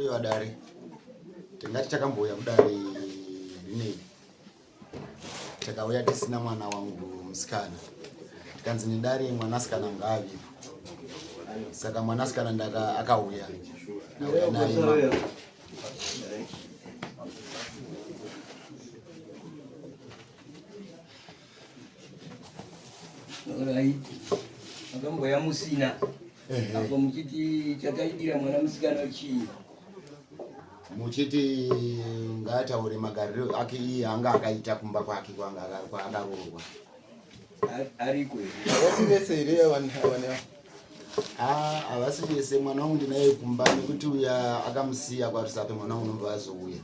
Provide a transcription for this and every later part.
Vadare tingati takambouya kudare rinei takauya tisina mwana wangu musikana tikanzi nedare mwanasikana ngaavipo saka mwanasikana ndaka akauya ndauya naye Right. Makamboya musina. Apo muchiti chakaidira mwana musikana chii? Muchiti ngaataure magariro ake iye anga akaita kumba kwake kwanga kwaakaroorwa. Ariko here? Havasi vese here vanhu ava? Ah, havasi vese mwana wangu ndinaye kumba nekuti uya akamusiya kwaRusape mwana wangu unobva azouya.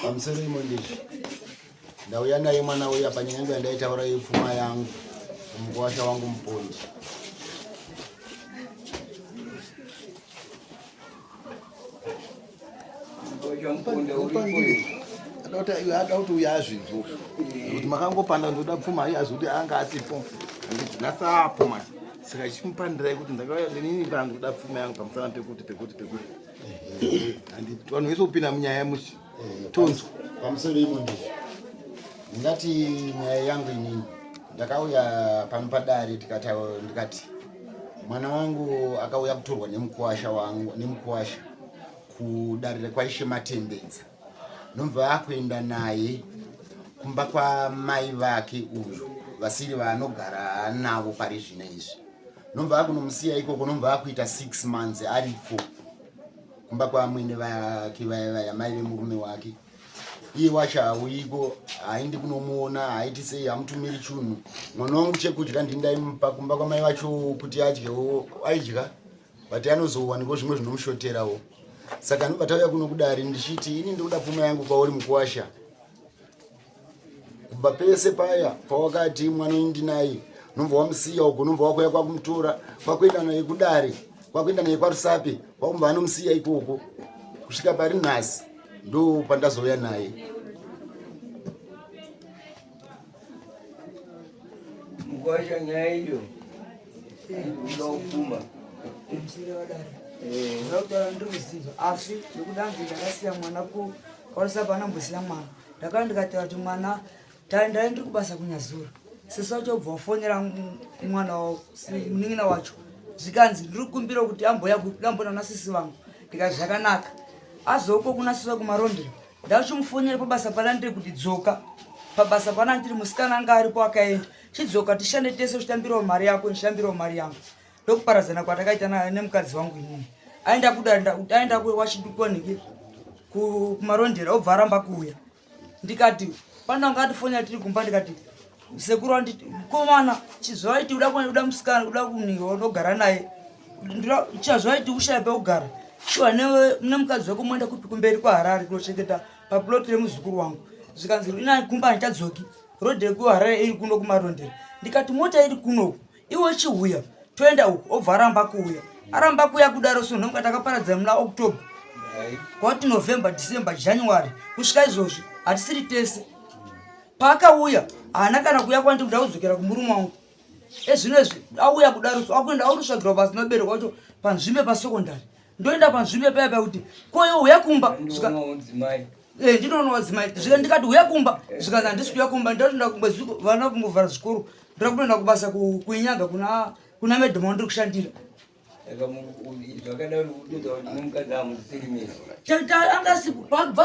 Pamusoro imo ndizvo ndauya naye mwana uya panyaya yangu yandaitaura yepfuma yangu kumukuwasha wangu mupondi Ada kuti uya azvinzwa kuti makangopanda ndoda pfuma iye azi kuti anga asipo handiti nhasi apo manje saka chimupandirai kuti ndakauya ndinini pana ndikuda pfuma yangu pamusana pekuti pekuti pekuti handiti vanhu vese kupinda munyaya muchi tonzwa Pamusoro imo ndizvo ndingati nyaya yangu inini ndakauya pano padare tikati ndikati mwana wangu akauya kutorwa nemukuwasha wangu nemukuwasha kudare rekwaishe Matembedza nobva akuenda naye kumba kwamai vake uyu vasiri vaanogara navo pari zvino izvi nobva akunomusiya ikoko nobva akuita 6 months ariko kumba kwaamwene vake vaya vaya mai vemurume wake iye wacho hauyiko haindi kunomuona haiti sei hamutumiri chunhu mwana wangu chekudya ndini ndaimupa kumba kwamai vacho kuti adyewo aidya but anozowanikwa zvimwe zvinomushoterawo saka ndobva tauya kuno kudare ndichiti ini ndikuda pfuma yangu kwauri mukuwasha kubva pese paya pawakati mwana uyu ndinaye unobva wamusiya uko unobva wakuya kwakumutora kwakuenda naye kudare kwakuenda naye kwarusape kwakumba anomusiya ikoko kusvika pari nhasi ndo pandazouya naye Mukwasha nyaya iyo unoda Ndakutaura ndiri kuziva asi nekuda hanzi ndakasiya mwana ku kwarusape anambosiya mwana ndakauya ndikataura kuti mwana ndai ndiri kubasa kunyazura sisi wacho obva wafonera mwana munin'ina wacho zvikanzi ndiri kukumbira kuti ambouya kuamboona nasisi vangu ndikati zvakanaka azouko kuna sisi vakumarondera ndachimufonera pabasa pana ndiri kuti dzoka pabasa pana ndiri musikana anga aripo akaenda chidzoka tishande tese uchitambirawo mari yako ndichitambirawo mari yangu ndokuparadzana kwatakaita nemukadzi wangu inini aenda kuda aenda wachidikwaniki kumarondera obva aramba kuuya ndikati pananga atifonera tiri kumba ndikati sekuru anditi mukomana chizvaiti uda kuda musikana uda kunirwa unogara naye chazvaiti ushaya pekugara shuwa nemukadzi wako moenda kupi kumberi kwaharare kunochengeta paplot remuzukuru wangu zvikanzi ina kumba handichadzoki road yekuharare iri kuno kumarondera ndikati mota iri kunoku iwe chiuya toenda uku obva aramba kuuya aramba kuuya kudaro so ndomuka takaparadza muna october kwati november december january kusvika izvozvi hatisiri tese paakauya haana kana kuuya kwandi kuda kudzokera kumurume wangu ezvino izvi auya kudaro so akuenda aunosvagirwa pasina ubereko wacho panzvimbe pasecondary ndoenda panzvimbe paya paya kuti koyo uya kumba eh, ndinoona wadzimai zvika ndikati uya kumba zvikanzi handisi kuuya kumba ndatoenda kumwedzi vana kungovhara zvikoro ndoda kutoenda kubasa kuinyaga kuna kuna madam wandiri kushandira angasi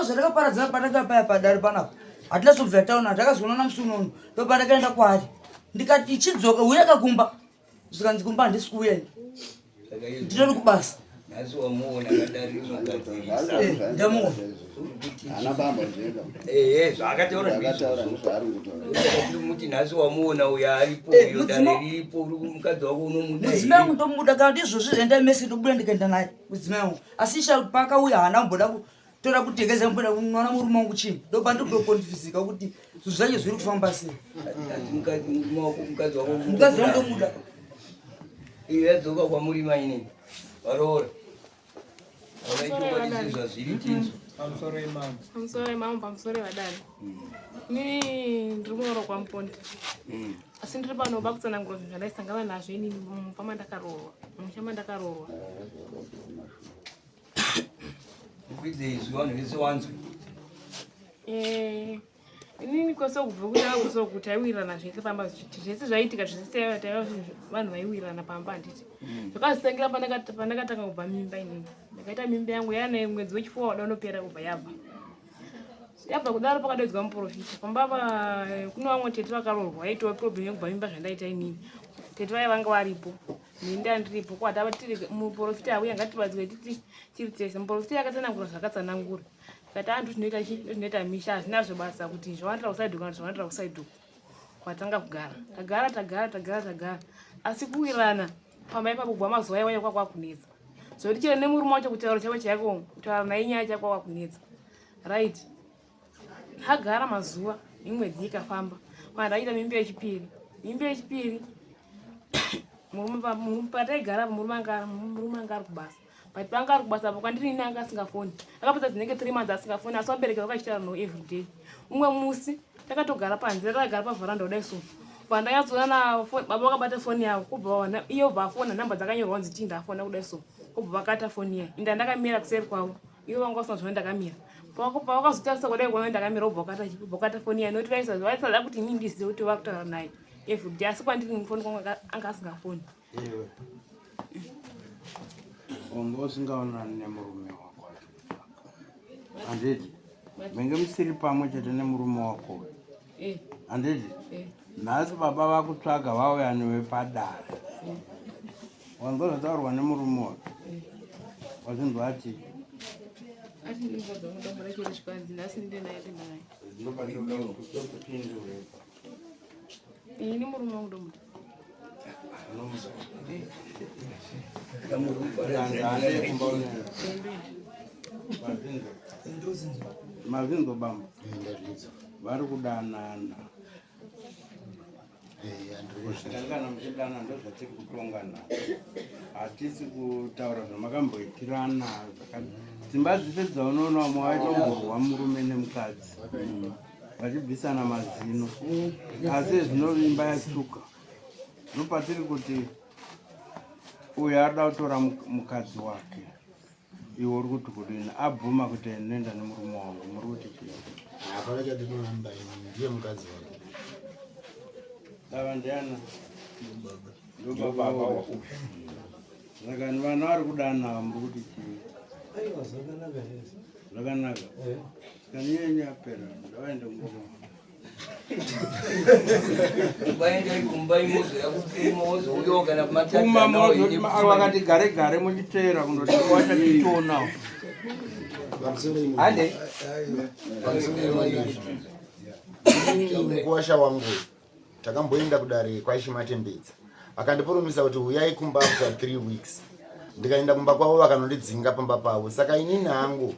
zvatakaparadzana pataka paya padare panapa hatina sobvira taona takazoonana musi unono ndopandakaenda kwaari ndikati chidzoka uya kakumba zvikanzi kumba handisi kuuya ini nditori kubasa Nhasi wamuona kadari rinogadzirisa. Eh, ndamuona. Ana bamba zvega. Eh, eh, zvaakataura Zvakataura ndizvaari kutaura. Muti nhasi wamuona uyo aripo Eh, uyo mudzima- dare riripo uri mukadzi wako unomuda. Mudzimai wangu ndomuda kana kuti izvozvi endai mese ndobuda ndikaenda naye mudzimai wangu. Asi isha paakauya haana kumboda kutora kutekeza mboda kunoona murume wangu chii. Ndopandiri kutokonfizika kuti zvinhu zvacho zviri kufamba sei. Mukadzi murume wako mukadzi wako. Mukadzi wangu ndomuda. Iyo yadzoka kwamuri mainini varoora. Zvazviri tinzwa. Pamusoro imambo. Pamusoro imambo, pamusoro vadare. Inini ndiri muroora kwaMuponde. Asi ndiri pano pakutsanangura zvinhu zvandaisangana nazvo inini mumba mandakaroorwa. Mumusha mandakaroorwa. Ukwidze izwi vanhu vese wanzwe. Eh, inini kwese kubva kutanga kwese kuti taiwirirana zvese pamba zvese zvaiitika zvese taiva taiva vanhu vaiwirirana pamba handiti zvakazitangira pandakatanga kubva mimba inini ndakaita mimba yangu yana mwedzi wechifuwa wada unopera kubva yabva yabva kudaro pakadaidzwa muprofita pamba pa kune vamwe tete vakaroorwa vaitawo problem yekubva mimba zvandaita inini tete vaya vanga varipo ini ndandiripo kwatava tiri muprofita auya ngatibatsirwe titi tiri tese muprofita akatsanangura zvakatsanangura Tikati antu zvinoita chi zvinoita misha hazvina zvebasa kuti zvawandira kusaidhi kana zvawandira kusaidhi uku kwatanga kugara tagara tagara tagara tagara asi kuwirana pamba ipapo kubva mazuva iwayo kwakwakunetsa zvekuti chero nemurume wacho kutaura chavo chaiko kutaura naye nyaya chako kwakunetsa right agara mazuva imwedzi ikafamba kana ndaita mimba yechipiri mimba yechipiri murume pataigara murume anga ari kubasa but panga ari kubasa apo kwandiri ini anga asingafoni akapedza dzinenge three months asingafoni asi vabereki vakachitaura no everyday umwe musi takatogara panze takagara pavharanda kudai so pandanyatsoona baba vakabata foni yavo kubva iye obva afona nhamba dzakanyorwa kunzi chii ndafona kudai so kubva vakata foni iya inda ndakamira kuseri kwavo ivo vanga vasina zvona ndakamira pavakazotarisa kudai kuona ndakamira obva wakata obva wakata foni iya nokuti vaisada kuti inini ndizive kuti vakutaura naye everyday asi kwandiri foni kwangu anga asingafoni Iwe wanga usingaonani nemurume wako achikutsvaka handiti? Menge musiri pamwe chete nemurume wako uyu eh. handiti? Eh. Nhasi baba vakutsvaga vauya newe padare. Eh. Wanzwa zvataurwa nemurume wako, wazvinzwa ati ini murume wangu ndomuda. Mazvinzwa bambo, vari kudanana kana muchidana ndozvatiri kutonga nhasi, hatisi kutaura zvamakamboitirana. Dzimba dzese dzaunoona vamwe vaitomborwa murume nemukadzi vachibvisana mazino, asi zvinovimba yatsvuka. Ndopatiri kuti uyo arida kutora mukadzi wake, iwe uri kuti kudini? Abvuma kuti ndinoenda nemurume wangu, muri kuti chii? Hapana chandinoramba, ini ndiye mukadzi wake. Ava ndiana? Ndobaba uyu. Saka vana vari kudana, muri kuti chii? Aiwa, zvakanaka hezvo. Zvakanaka. Saka nyenye yapera, ndavaende kumba. Vaendai kumba imozoya kupfuma wozouyawo kana kuma vakati gare gare muchiteera kundoti wacha tichionawo. Hande. Mukuwasha wangu takamboenda kudare kwaIshimatembedza, akandipromisa kuti uyai kumba after 3 weeks. Ndikaenda kumba kwavo, vakanondidzinga pamba pavo. Saka inini hangu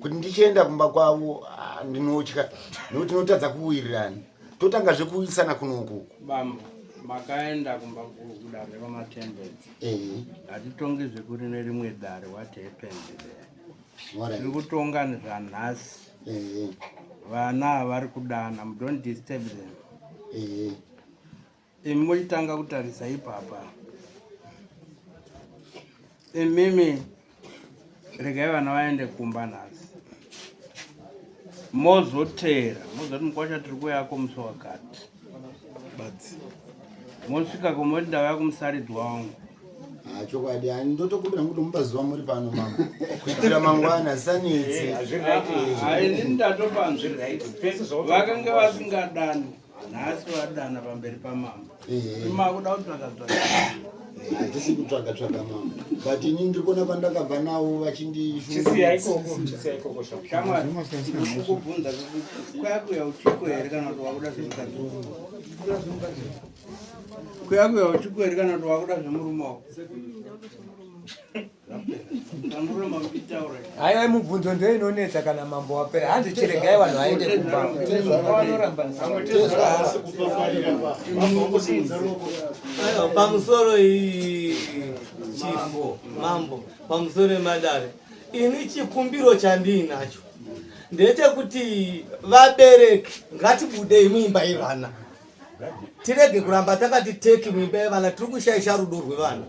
kuti ndichienda kumba kwavo, ah, ndinotya nekuti tinotadza kuwirirana, totanga zvekuwisana kunoku. Bambo, makaenda kumba kudare kwamatembedza? Ehe. Hatitongi zvekuri nerimwe dare. What happened there? Tiri kutonga zvanhasi. Ehe. Vana vari kudana, don't disturb them. Ehe. Imi muchitanga kutarisa ipapa, imimi regai vana vaende kumba nhasi, mozoteera mozoti mukwasha tiri kuyako musi wakati badzi, mosvika kumoti ndauya kumusaridzwa wangu. Ah, chokwadi ani ndotokumbira kuti mupa zuva muri pano mama kuitira mangwana sanetsi. Ini ndatopanzwa vakanga vasingadani, nhasi vadana pamberi pamambo. Makuda kutsvaga tsvaga. Hatisi kutsvaga tsvaga mama, but ini ndiri kuona kwandakabva navo Chisiya ikoko, chisiya ikoko sha. Shamwari, Kuya kuya uchikweri kana kuti wakuda zvemurume wako. Haiwa, mubvunzo ndo inonetsa kana mambo wapera. Hanzi chiregai vanhu vaende kumba. Aiwa, pamusoro iyi chief mambo, pamusoro yemadare, ini chikumbiro chandiinacho ndechekuti vabereki ngatibudei muimba yevana, tirege kuramba takati teki muimba yevana. Tiri kushaisha rudo rwevana.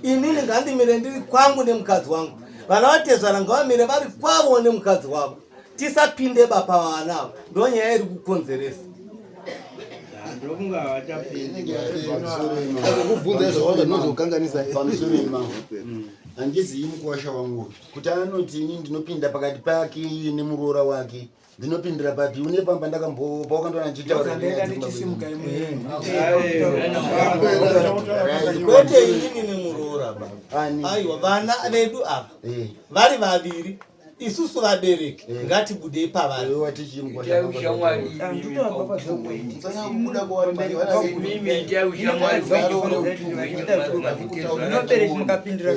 Inini ngandimire ndiri kwangu nemukadzi wangu, vana vatezvara ngavamire vari kwavo nemukadzi wavo, tisapinde bapa vana ava. Ndo nyaya iri kukonzeresa. Ndokunga havachapindi. Kubvunza zvawanda ndinozokanganisa. Pamusoro imambo, handizivi mukuwasha wangu kuti anoti ini ndinopinda pakati pake nemuroora wake. Ndinopindira papi? Une pamba ndakambo pawakandiona ndichitaura? Ndaenda ndichisimuka imwe. Kwete inini nemuroora ba. Aiwa, vana vedu ava vari vaviri, isusu vabereki ngatibudei pavari. Itai ushamwari imimi pautumwe. Imimi itai ushamwari Munobereki mukapindira.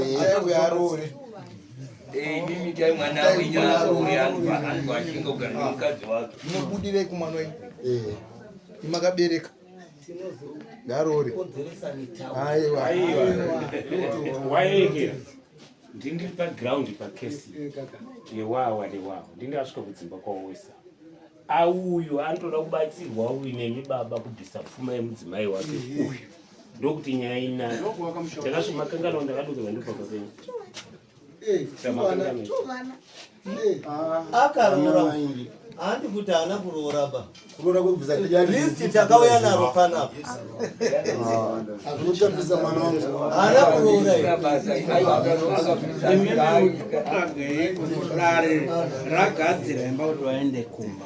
Imimi itai mwana wenyu aroore, anzwa achinga kugara nemukadzi wake. Munobudirei kumwana wenyu imakabereka? Ngaroore, aiwa. Waekera ndindiri paground pakesi yewawa newawa, ndindasvika kudzimba kwawesa. Auyu anotoda kubatsirwa uyu nemi baba kubvisa pfuma yemudzimai wake uyu, ndokuti nyaya inani. Ndakasvimakangana ndakadokerwa ndopapa penyu. Akaroora, handi kuti haana kuroora ba. Kuroora kwekubvisa? List takauya naro panapa. Zvinotambisa mwana wangu. Haana kuroora iye. Tsvagei kuti dare ragadzira imba kuti vaende kumba.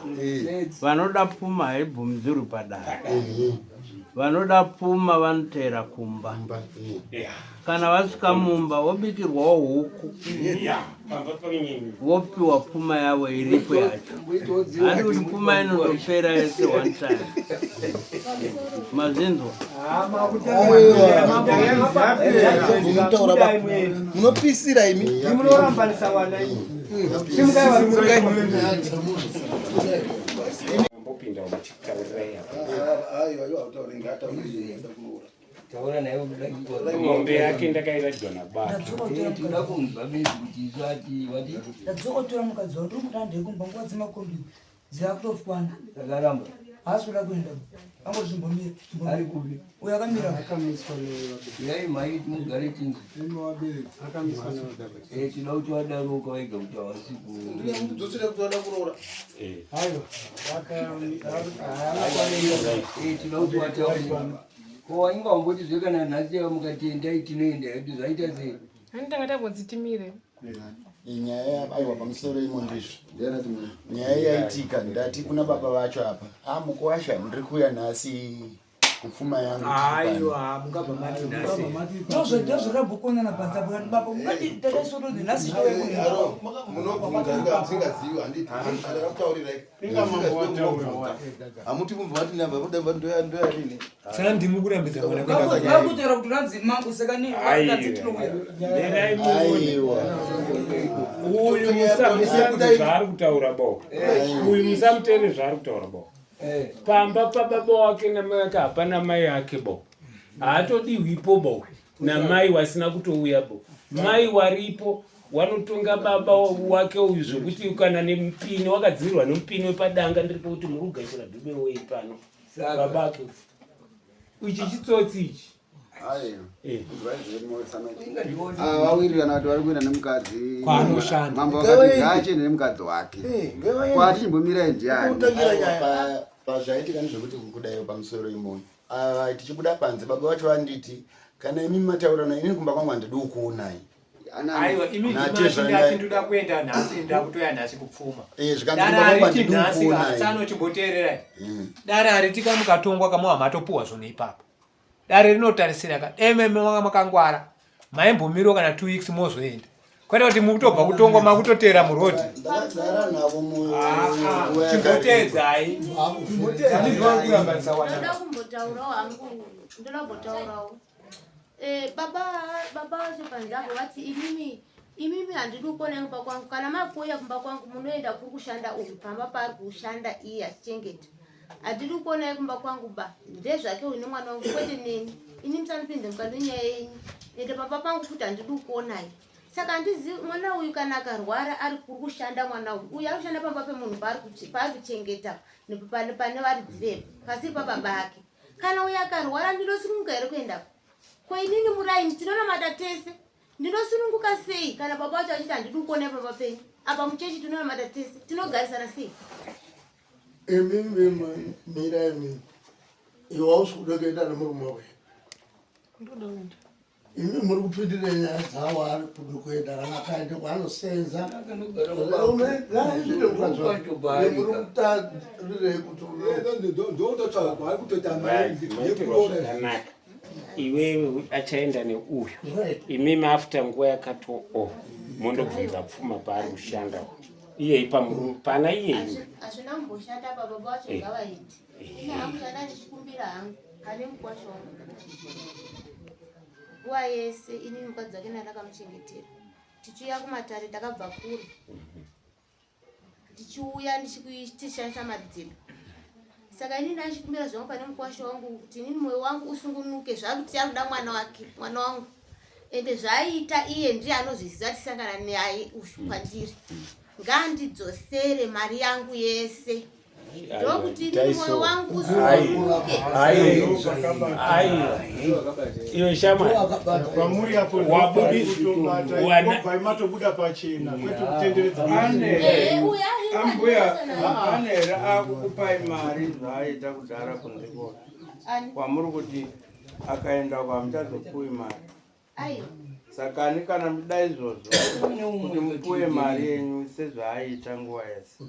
Vanoda pfuma haibvumidzirwi padare. Vanoda pfuma vanoteera kumba. Kana vasvika mumba vobikirwawo huku, vopiwa pfuma yavo iripo yacho. Handi kuti pfuma inondopera yese one time. Mazinzwa? Munotaura ba, munopisira imi. Munorambanisa wana imi. Simukai varume. Mbopinda muchitaurirai apa. Taura naye. Mombe yake ndakairadzwa nababa. Tinoda kunzwa bedzi kuti isu ati wati. Ndadzoka kutora mukadzi wangu, ndiri kuda ndekumba, nguva dzemakombi dzakutokwana. Takaramba. Haasi kuda kuenda, angoti chimbomira. Ari kupi? Uyo akamira. Yai mai, mugare tinzi. Tinoda kuti wadaroka wega kuti hawasi ku Dzosera kuti vada kuroora. Tinoda kuti wataure. Ko wainga wamboti zve kana nhasi mukati endai tinoenda hedu, zvaita sei? Handitanga tambonzi timire. Nyaya, aiwa, pamusoro imo, ndizvo nyaya yaitika. Ndati kuna baba vacho apa, a mukuwasha, ndiri kuuya nhasi kupfuma yangu. Aiwa, mungabva mati nhasi. Ndozvakabhokonana panze apo. Baba, mungati takaisotodzi nhasi. Munobvunza musingazivi, handiti andakakutaurirai? Hamuti kumva vati ndoyarini. Saka ndimi kurambidza mwana kuenda kunyaya. Vakutaura kuti ranzi mangu, saka nekadzi tinouya. Mirai muone. Uyu musamusambe zvaari kutaura bo. Uyu musamuteere zvaari kutaura bo. Pamba pababa wake namai wake hapana mai ake bo. Haatodiwipo bo namai wasina kutouya bo. Mai waripo wanotonga baba wake uyu, zvekuti kana nemupini wakadzivirwa nemupini wepadanga. Ndiripo kuti muri kugashira dhube wei pano babake? Ichi chitsotsi ichi. Vawirirana kuti vari kuenda nemukadzi. Kwaanoshanda. Mambo vakati ngaachiende nemukadzi wake. Kwati chimbomirai ndiani? Pazvaitika ndezvekuti kudaiwo pamusoro imoyo, ah, tichibuda panze baba vacho vanditi, kana imi mataurana, inini kumba kwangu handidi kukuonai. Aiwa, imi ndati ndoda kuenda nhasi, ndakutoya nhasi kupfuma. Zvikanzi Dare kumba kwangu hariti handidi nhasi. kukuonai. Tsano, chimboteererai. Dare hariti kamukatongwa kamuwa matopuwa zvinhu ipapo. Dare rinotarisira ka ememe manga makangwara, maimbomiriwo kana 2 weeks mozoenda, kwete kuti mukutobva kutongwa makutoteera murodhi. Ndakagara navo. Chimboteedzai. Ndoda kumbotaurawo hangu. Ndoda kumbotaurawo. Eh, baba baba vacho panze apo vati imimi imimi handidi kuona kumba kwangu kana makuuya kumba kwangu munoenda kuri kushanda uyu pamba paari kushanda iye achichengeta handidi kuonai kumba kwangu ba ndezvake uyu nemwana wangu kwete neni ini musanipinze mukati menyaya yenyu ende pamba pangu futi handidi kuonai saka handizivi mwana uyu kana akarwara ari kuri kushanda mwana uyu uyu ari kushanda pamba pemunhu paari kuchengeta pane varidzi vepo pasiri pababa ake kana uyu akarwara ndinosununguka here kuendako ko inini muraini tinonamata tese ndinosununguka sei kana baba vacho vachiti handidi kuona pamba penyu apa muchechi tinonamata tese tinogarisana sei Imimi mira imi. Iwe hausi kuda kuenda nemurume wako. Imi muri kupindira nyaya dzawo ari kuda kuenda kana akaenda kwaanosenza. Muri kutarirei kuti ndokutotsvaga kwaari kutoita mari Maitirwa zvakanaka iwewe achaenda neuyu imimi after nguva yakati o mondobvunza pfuma paari kushanda iyeyi pamurume pana iyeyi Hazvina kumboshata apa baba vacho ngavaende. Ini hangu chanda ndichikumbira hangu ane mukwasha wangu. Nguva yese inini mukadzi wake ndandakamuchengetera. Tichiuya kumatare takabva kure. Tichiuya tichishandisa mari dzedu. Saka inini ndachikumbira zvangu pane mukwasha wangu kuti inini moyo wangu usungunuke zvakuti akuda mwana wake mwana wangu. Ende zvaiita iye ndiye anozviziva tisangana naye uyu kwandiri. Ngaandidzosere mari yangu yese. Ndokuti inini moyo wangu usununguke. Iwe shamwari Pamuri apo Wabudi wabva matobuda pachena kwete kutenderedza. Ambuya, pane here akukupai mari zvaaita kudhara kunze kona kwamuri kuti akaenda uko hamuchazopuwi mari? Aiwa. Saka ani kana muda izvozvo kuti mupuwe mari yenyu sezvaaiita nguva yese,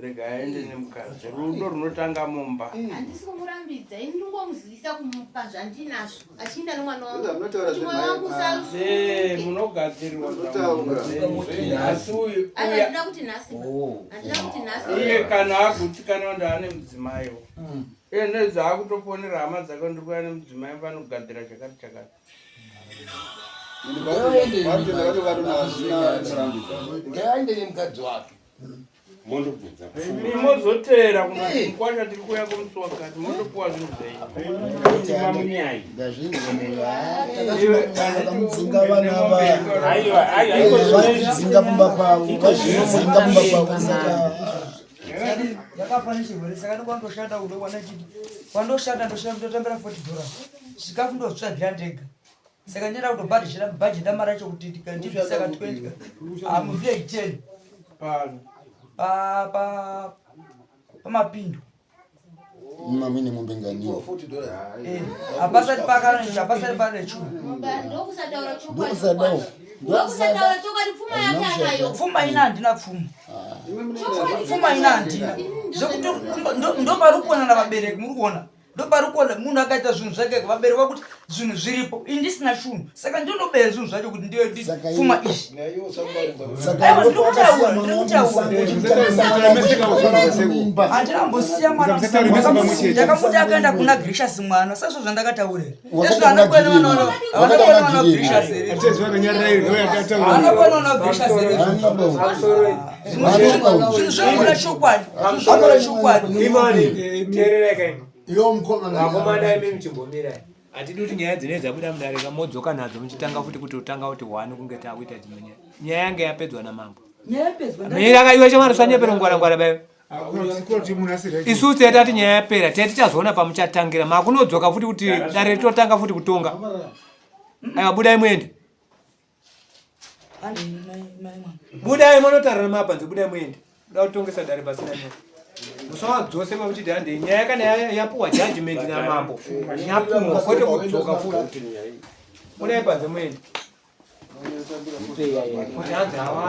rega aende nemukadzi. Rudo runotanga mumba. Handisi kumurambidza, ini ndingomuzivisa kumupa zvandinazvo achienda nomwana wangu. Munotaura Kuti moyo wangu Eh, usarusununguke. Munogadzirirwa. Munotaura. Asi uyu Aiwa, uya handina kuti nhasi. Handina kuti nhasi. Iye kana agutsikana kuti ane mudzimaiwo, iye nezvaakutofonera hama dzake, ndiri kuya nemudzimai, vanogadzira chakati chakati. Ngaaende nemukadzi wake. Mondobvunza pfuma. Mozoteera kunoti mukwasha tiri kuuya kumusi wakati, motopuwa zvinhu zvenyu. Mamunyai. Ndazvinzwa moyo vakamudzinga vana ava. Aiwa, aiwa, iko Vazvidzinga pamba pavo, vazvidzinga pamba pavo saka Yakafa nechirwere saka ndokwandoshanda kudo kwanachiti kwandoshanda ndoshanda ndotambira $40, chikafu ndozvitsvagira ndega saka ndinoda kutobhadhira bhajeta mari yacho kuti ndibvisa ka 20 muvillage 10 pano pamapindo. Mamine mombe nganiwo. Hapasati pakana hapasati pane churu. Ndokusataura chokwadi. Ndokusadawo. Ndokusataura chokwadi, pfuma yake anayo. Pfuma ina handina, pfuma pfuma ina handina zvekuti ndo pari kuonana vabereki muri kuona ndo pari kuona munhu akaita zvinhu zvake vabereki vakuti zvinhu zviripo ini ndisina chunhu saka ndinobera zvinhu zvacho kuti ndiyo pfuma izvi. Saka Aiwa, ndiri kutaura, ndiri kutaura. Handina kumbosiya mwana musango. Ndakamuti akaenda kuna Gracious mwana sezvo zvandakataura here ezvo anakuenda mwana Gracious here anakuenda mwana Gracious here zvinhu zvokuda chokwadi zvinhu zvokuda chokwadi. Teererai kaini. Iwe mukomana. Vakomana imi muchimbomirai, hatidi kuti nyaya dzinenge dzabuda mudare kamodzoka nadzo muchitanga futi kuti utanga kuti hwani kunge taakuita dzimwe nyaya. Nyaya yange yapedzwa namambo. Nyaya yapedzwa. Mira kaiwe chamari usanyepere ngwara bayo. Isusu tete tati nyaya yapera, tete tichazoona pamuchatangira makunodzoka futi kuti dare ritotanga futi kutonga. Aiwa, budai muende. Handi, mai mai mwana. Budai munotaura nemapanze, budai muende. Kuda kutongesa dare pasina nyaya. Musawadzose mamuchiti handei. Nyaya kana yapuwa judgment namambo, yapuwa, kwete kudzoka futi. Budai panze muende. Kuti hanzi hawa.